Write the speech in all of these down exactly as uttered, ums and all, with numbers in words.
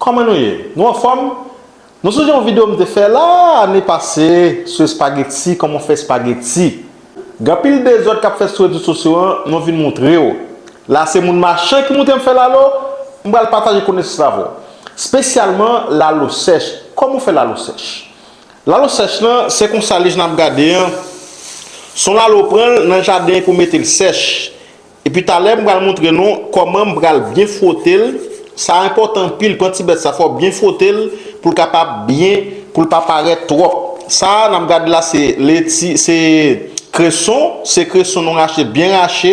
Kòman nou ye? Nou anfòm? Nou sonje yon videyo m te fè la ane pase sou espageti, kòman fè espageti. Gen anpil dezòd k ap fèt sou rezo sosyo an, nou vin montre w. La se moun machan ki montre m fè lalo, m pral pataje konesans la avè w. Espesyalman lalo sèch. Kòman w fè lalo sèch? Lalo sèch lan, se konsa li jan ap gade an. Se yon lalo w pran l nan jaden pou mete l sèch. Epi talè m pral montre nou kòman m pral byen fwote l. Sa enpòtan anpil, pran ti bèt sa, fò w byen fwote l pou l kapab byen, pou l pa parèt twòp. Sa n ap gade la se leti, se kreson, se kreson nou rache, byen rache.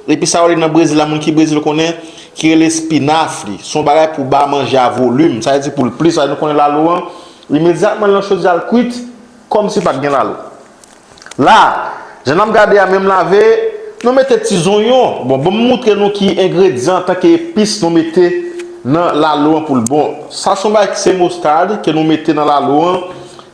Epi sa yo rele nan Brezil la, moun ki Brezil konnen, ki rele espinafre. Se yon bagay pou ba manje a volim, sa vle di pou l plis, sa nou konnen lalo an, imedyatman l nan chodyè a l kwit, kòmsi pa t gen lalo. La, jan n ap gade a, men m lave, nou mete ti zonyon. Bon, bon, m montre nou ki engredyan antanke epis nou mete nan lalo an pou l bon. Sa se yon bagay ki se mostad ke nou mete nan lalo an.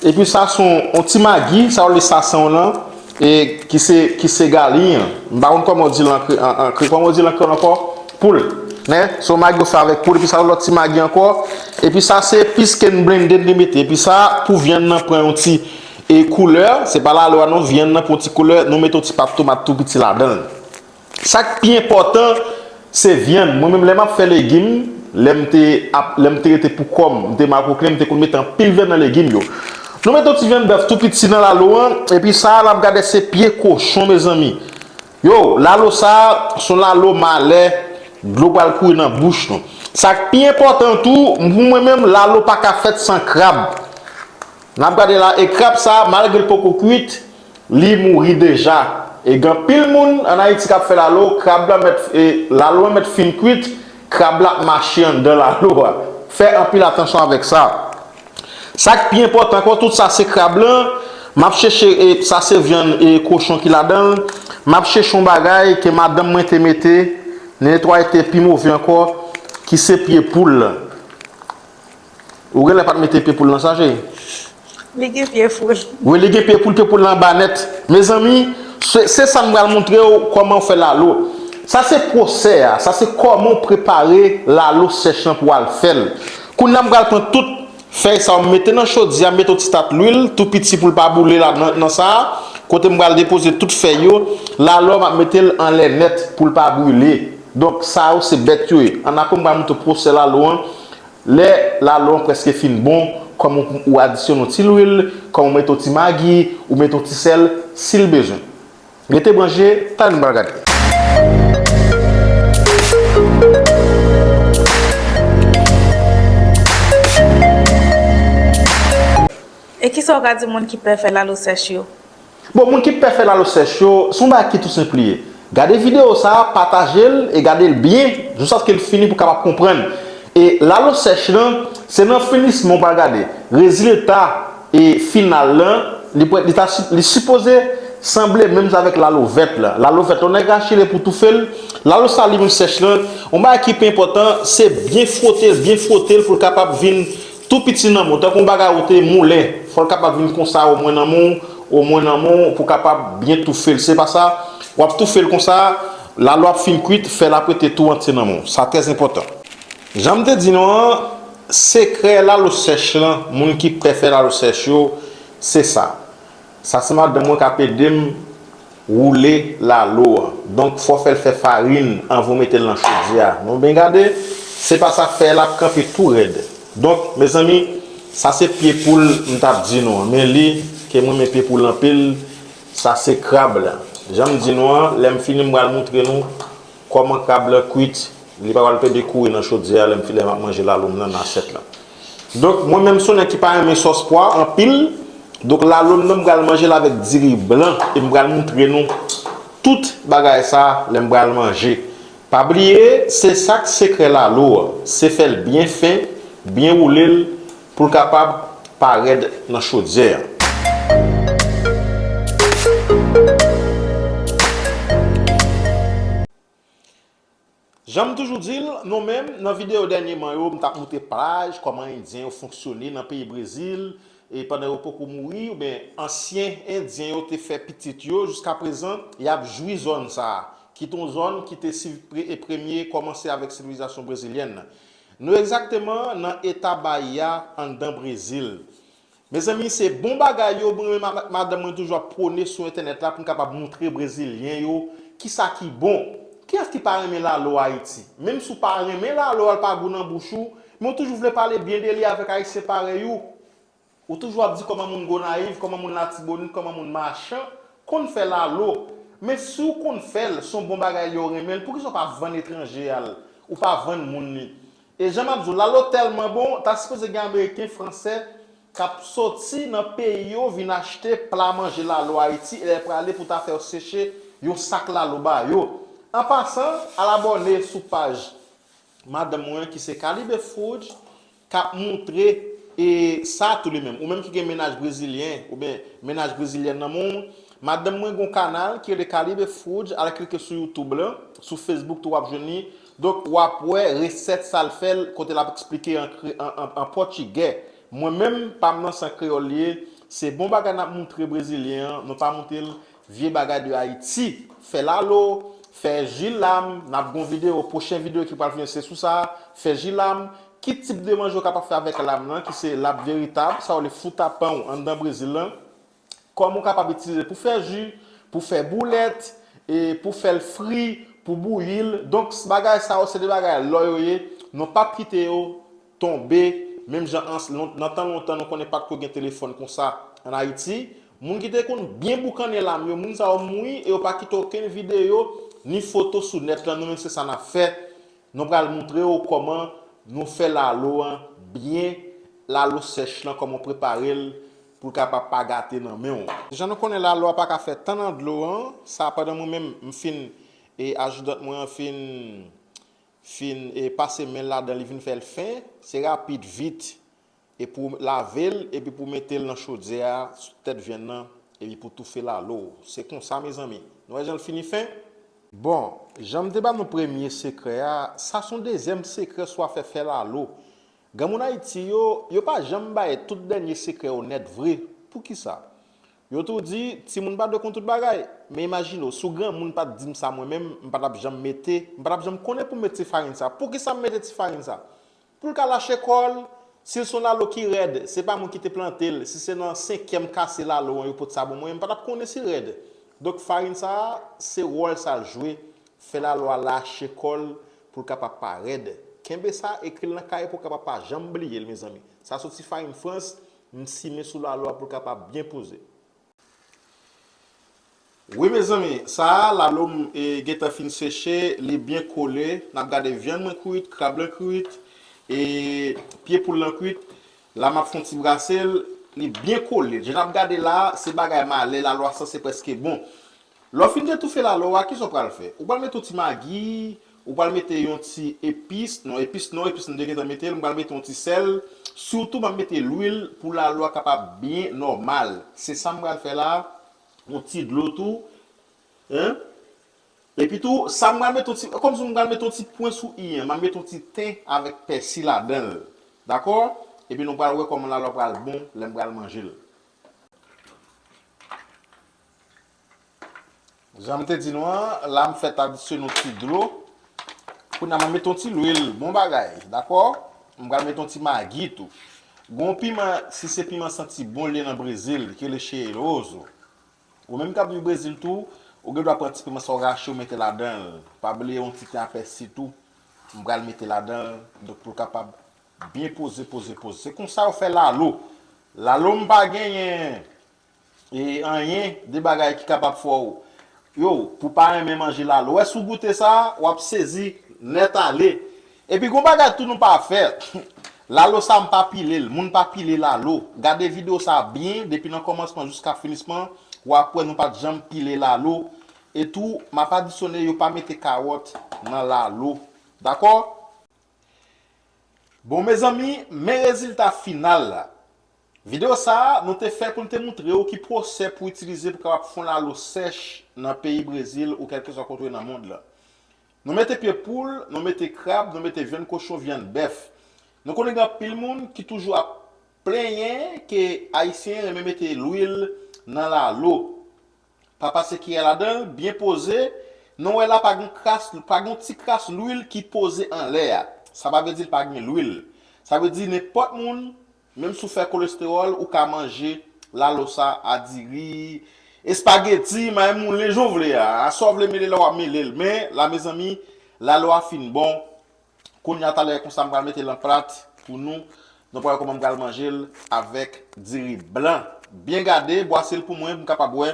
Epi sa se yon, yon ti magi, sa yo rele sason lan, e ki se, ki se gali an. M pa konn kòman w di l an kre-, an, an kre-, kòman w di l an kreyòl ankò? Poul. Men, se yon magi yo fè avèk poul, epi sa yon lòt ti magi ankò. Epi sa se epis ke n blende, n mete. Epi sa, pou vyann nan pran yon ti e koulè, se pa lalo a non, vyann nan pran ti koulè, nou mete yon ti pat tomat tou piti ladan l. Sa k pi enpòtan, se vyann. Mwen menm, lè m ap fè legim, lè m te ap, lè m te rete pou kò m, m te makoklen, m te konn mete anpil vyann nan legim yo. Nou mete yon ti vyann bèf tou piti nan lalo an, epi sa a, n ap gade se pye kochon, mezanmi. Yo, lalo sa a, se yon lalo malè, dlo pral kouri nan bouch nou. Sa k pi enpòtan tou, pou mwen menm, lalo pa ka fèt san krab. N ap gade la, e krab sa, malgre l poko kwit, li mouri deja. E gen anpil moun ann Ayiti k ap fè lalo, krab la mèt, e, lalo an mèt fin kwit, krab la ap mache anndan lalo a. Fè anpil atansyon avèk sa. Sa k pi enpòtan ankò, tout sa se krab lan. M ap chèche, e, sa se vyann, e, kochon ki ladan l. M ap chèche yon bagay ke madanm mwen te mete, netwaye te pi move ankò, ki se pye poul lan. Ou genlè pa t mete pye poul nan sa, cheri? Li gen pye poul. Wi, li gen pye poul, pye poul nan anba nèt. Mezanmi, se, se sa m pral montre w kòman w fè lalo. Sa se pwosè a, sa se kòman w prepare lalo sèch lan pou w al fè l. Kounye a m pral pran tout fèy sa yo, m mete nan chodyè, m mete yon ti tat lwil, tou piti pou l pa boule la nan, nan sa a. Kote m pral depoze tout fèy yo, lalo a m ap mete l anlè nèt pou l pa brile. Donk, sa yo se bèt yo ye. Annapre, m pral montre w pwosè lalo an. Lè lalo an prèske fin bon, kòman ou, ou adisyone yon ti lwil, kòman ou mete yon ti magi, ou mete yon ti sèl, si l bezwen. Rete branche, talè nou pral gade. E kisa w ka di moun ki pè fè lalo sèch yo? Bon, moun ki pè fè lalo sèch yo, se yon bagay ki tou senp li ye. Gade videyo sa a, pataje l e gade l byen, jiskaske l fini pou w kapab konprann. E lalo sèch lan, se nan finisman w pral gade. Rezilta, e, final lan, li, pwè-, li ta si-, li sipoze sanble menm jan avèk lalo vèt la. Lalo vèt la, yon nèg rache li pou toufe l. Lalo sa li menm sèch lan, yon bagay ki pi enpòtan, se byen fwote l, byen fwote l pou l kapab vin tou piti nan men w, tankou yon bagay ou te moulen, fò l kapab vin konsa omwen nan men w, omwen nan men w, pou w kapab byen toufe l. Se pa sa, w ap toufe l konsa, lalo ap fin kwit, fè l ap rete tou antye nan men w. Sa trè enpòtan. Jan m te di nou an, sekrè lalo sèch lan, moun ki pè fè lalo sèch yo, se sa. Sa se madanm mwen k ap ede m woule lalo an. Donk, fò w fè l fè farin anvan w mete l nan chodyè a. Nou byen gade, se pa sa k fè l ap kanpe tou rèd. Donk, mezanmi, sa se pye poul m t ap di nou an. Men li, ke mwen renmen pye poul anpil, sa se krab la. Jan m di nou an, lè m fini, m pral montre nou kòman krab la kwit, li pa pral pede kouri nan chodyè a lè m fin, lè m ap manje lalo m nan, nan asyèt la. Donk, mwen menm, se yon nèg ki pa renmen sòs pwa anpil. Donk, lalo m nan, m pral manje l avèk diri blan e m pral montre nou tout bagay sa lè m pral manje. Pa bliye, se sa k sekrè lalo a, se fè l byen fen, byen woule l pou l kapab pa rèd nan chodyè a. Jan m toujou di l, nou menm, nan videyo dènyeman yo, m t ap montre plaj, kòman Endyen yo fonksyone nan peyi Brezil, e pandan yo poko mouri, oubyen ansyen Endyen yo te fè pitit yo, jiskaprezan, y ap jwi zòn sa a, ki te yon zòn ki te siv-, pre-, e premye kòmanse avèk sivilizasyon brezilyèn nan. Nou egzakteman nan eta Bahia anndan Brezil. Mezanmi, se bon bagay yo, mwen menm ak madanm mwen toujou ap pwone sou entènèt la pou n kapab moutre Brezilyen yo kisa ki bon. Kiyès ki pa renmen lalo Ayiti? Menm si w pa renmen lalo a, l pa gou nan bouch ou, men w toujou vle pale byen de li avèk Ayisyen parèy ou. Ou toujou ap di kòman moun Gonayiv, kòman moun Latibonit, kòman moun machan konn fè lalo. Men si w konn fè l, se yon bon bagay yo renmen l, poukisa w pa vann etranje a l? Ou pa vann moun li? E jan m ap di w, lalo tèlman bon, ta sipoze gen Ameriken, Fransè k ap soti nan peyi yo vin achte pla manje lalo Ayiti, e lè prale pou ta fè yo seche yon sak lalo ba yo. An pasan, al abòne sou paj madanm mwen ki se Caribe Food k ap moutre e sa tou li menm. Ou menm ki gen mennaj brezilyen oubyen mennaj brezilyèn nan men w, madanm mwen gen yon kanal ki rele Caribe Food, al klike sou YouTube lan, sou Facebook tou w ap jwenn li. Donk w ap wè resèt sa l fè l kote l ap eksplike an, kre- an, an, an pòtigè. Mwen menm, pa m nan san kreyòl li ye, se bon bagay n ap moutre brezilyen an, nou pa moutre l vye bagay de Ayiti. Fè lalo, fè ji lam, n ap gon videyo, pwochen videyo ki pral vini se sou sa, fè ji lam, ki tip de manje w kapab fè avèk lam nan, ki se lap veritab, sa yo rele fouta panw anndan Brezil lan, kòman w kapab itilize pou fè ji, pou fè boulèt, e pou fè l fri, pou bouyi l. Donk, bagay sa yo se de bagay lò yo ye, nou p ap kite yo tonbe, menm jan an, lon- nan tan lontan nou konnen pa t ko gen telefòn konsa ann Ayiti. Moun ki te konn byen boukannen lam yo, moun sa yo mouri e yo pa kite okenn videyo ni foto sou nèt lan, nou menm se sa n ap fè. Nou pral moutre w kòman nou fè lalo an byen, lalo sèch lan, kòman w prepare l pou l kapab pa gate nan men w. Jan nou konnen lalo a pa ka fè tan nan dlo an, sa pandan mwen menm m fin e ajidant mwen an fin fin e pase men l ladan l, li vin fè l fen, se rapid, vit. E pou w lave l, epi pou w mete l nan chodyè a sou tèt vyann nan, epi pou w toufe lalo. Se konsa, mezanmi. Nou wè jan l fini fen? Bon, jan m te ba nou premye sekrè a, sa se yon dezyèm sekrè sou afè fè lalo. Granmoun Ayiti yo, yo pa janm bay tout dènye sekrè yo nèt vre. Poukisa? Yo tou di, timoun pa dwe konn tout bagay. Men imajine w, si w granmoun pa t di m sa mwen menm, m pa t ap janm mete, m pa t ap janm konnen pou m met ti farin sa. Poukisa m mete ti farin sa? Pou l ka lache kò l, si l se yon lalo ki rèd, se pa mwen ki te plante l, si se nan senkyèm kase lalo an yo pot sa ban mwen, m pa t ap konnen si l rèd. Donk farin sa a, se wòl sa l jwe, fè lalo a lache kò l pou l kapab pa rèd. Kenbe sa, ekri l nan kaye pou w kapab pa janm bliye l, mezanmi. Sa soti farin Frans, m simen sou lalo a pou l kapab byen poze. Wi, mezanmi, sa a, lalo m e, gentan fin seche, li byen kole. N ap gade vyann mwen kwit, krab lan kwit, e pye poul lan kwit. La, m ap fè yon ti brase l, li byen kole. Jan n ap gade la, se bagay malè, lalo a sanse prèske bon. Lè w fin detoufe lalo a, kisa w pral fè? Ou pral mete yon ti magi, ou pral mete yon ti epis, non, epis non, epis m te gentan mete l, m pral mete yon ti sèl, sitou m ap mete lwil pou lalo a kapab byen nòmal. Se sa m pral fè la, yon ti dlo tou, en. Epi tou, sa m pral mete yon ti, kòmsi m pral mete yon ti pwen sou i an, m ap mete yon ti ten avèk pèsi ladan l. Dakò? Epi nou pral wè kòman lalo a pral bon lè m pral manje l. Jan m te di nou an, la m fèk adisyone yon ti dlo. Kounye a m ap mete yon ti lwil, bon bagay, dakò? M pral mete yon ti magi tou. Gon piman, si se piman santi bon li ye nan Brezil, ki rele cheiroso. Ou menm k ap viv Brezil tou, ou gen dwa pran ti piman sa w rache ou mete ladan l. Pa bliye yon ti ten a pèsi tou. M pral mete ladan l, donk pou l kapab byen poze, poze, poze. Se konsa yo fè lalo. Lalo m pa genyen e anyen de bagay ki kapab fè w, yo, pou pa renmen manje lalo. Wè, si w goute sa, w ap sezi nèt ale. Epi gon bagay tou nou pa fè. Lalo sa m pa pile l, moun pa pile lalo. Gade videyo sa byen, depi nan kòmansman jiska finisman, w ap wè nou pa t janm pile lalo. E tou, m ap adisyone yo pa mete kawòt nan lalo. Dakò? Bon, mezanmi, men rezilta final la. Videyo sa a, nou te fè pou n te moutre w ki pwosè pou itilize pou kapab fè yon lalo sèch nan peyi Brezil ou kèlkeswa kote w ye nan mond lan. Nou mete pye poul, nou mete krab, nou mete vyann kochon, vyann bèf. Nou konnen gen anpil moun ki toujou ap plenyen ke Ayisyen renmen mete lwil nan lalo. Pa pase kiyè ladan l, byen poze. Nou wè la pa gen kras, pa gen ti kras lwil ki poze anlè a. Sa pa vle di l pa gen lwil. Sa vle di nenpòt moun, menm si w fè kolestewòl, ou ka manje lalo sa a diri, espageti, may moulen jan w vle a. A sa w vle mele l, w ap mele l. Men, la, mezanmi, lalo a fin bon. Kounye a, talè konsa, m pral mete l nan plat pou nou. Nou pral wè kòman m pral manje l avèk diri blan. Byen gade, bwase l pou mwen, pou m kapab wè.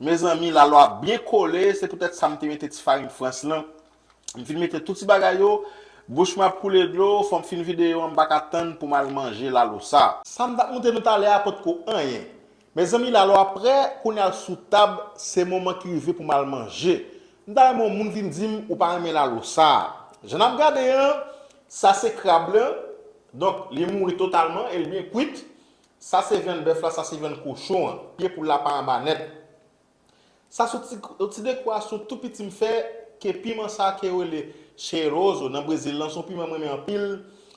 Mezanmi, lalo a byen kole, se poutèt sa m te mete ti farin frans lan. M fin mete tout ti bagay yo, bouch mwen ap koule dlo, fò m fin videyo an, m pa ka tann pou m al manje lalo sa. Sa m t ap montre nou talè a potko anyen. Mezanmi, lalo a prè, kounye a l sou tab, se moman ki rive pou m al manje. M ta renmen yon moun vin di m ou pa renmen lalo sa. Jan n ap gade an, sa se krab lan, donk li mouri totalman e l byen kwit. Sa se vyann bèf la, sa se vyann kochon an. Pye poul la pa anba nèt. Sa se yon ti, yon ti dekorasyon tou piti m fè ke piman sa ke yo rele cheiroso nan Brezil lan, se yon piman mwen renmen anpil.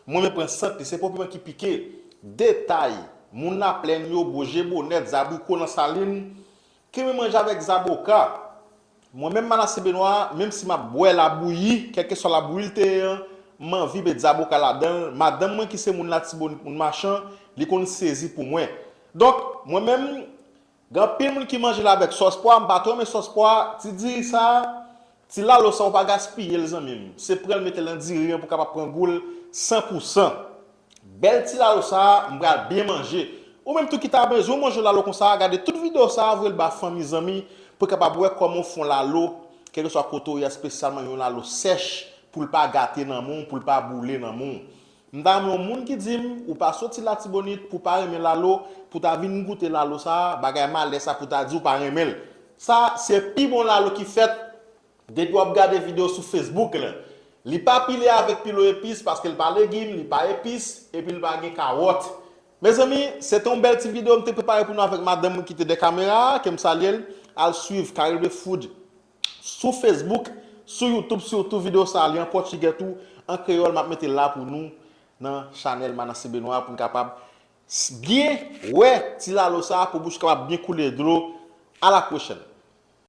Mwen renmen pran sant li, se pa yon piman ki pike. Detay, moun Laplèn yo, Boje Bonèt, Zabriko nan Salin, ki renmen manje avèk zaboka. Mwen menm Manassé Benoît, menm si m ap bwè labouyi, kèlkeswa labouyi l te ye an, m anvi met zaboka ladan l. Madanm mwen ki se moun Latibonit, moun Machan, li konn sezi pou mwen. Donk, mwen menm, gen anpil moun ki manje l avèk sòs pwa, m pa twò renmen sòs pwa, ti diri sa, ti lalo sa ou pa gaspiye l zanmi m. Se pran l mete l nan diri an pou kapab pran gou l san pou san. Bèl ti lalo sa, m pral byen manje. Ou menm tou ki ta bezwen manje lalo konsa, gade tout videyo sa, voye l ba fanmi zanmi pou kapab wè kòman w fè yon lalo, kèlkeswa kote w ye, espesyalman yon lalo sèch, pou l pa gate nan men w, pou l pa boule nan men w. M ta renmen yon moun ki di m, ou pa soti Latibonit pou pa renmen lalo, pou ta vin goute lalo sa, bagay malè sa pou ta di ou pa renmen l. Sa, se pi bon lalo ki fèt depi w ap gade videyo sou Facebook lan. Li pa pile avèk pilo epis paske l pa legim, li pa epis, epi l pa gen kawòt. Mezanmi, se te yon bèl ti videyo m te prepare pou nou avèk madanm mwen ki te dèyè kamera a, ke m salye l. Al swiv Carré de Food sou Facebook, sou YouTube, sitou videyo sa a, li an pòtigè tou, an kreyòl, m ap mete l la pou nou nan chanèl Manassé Benoît pou n kapab s- byen wè ti lalo sa a pou bouch kapab byen koule dlo. À la prochaine.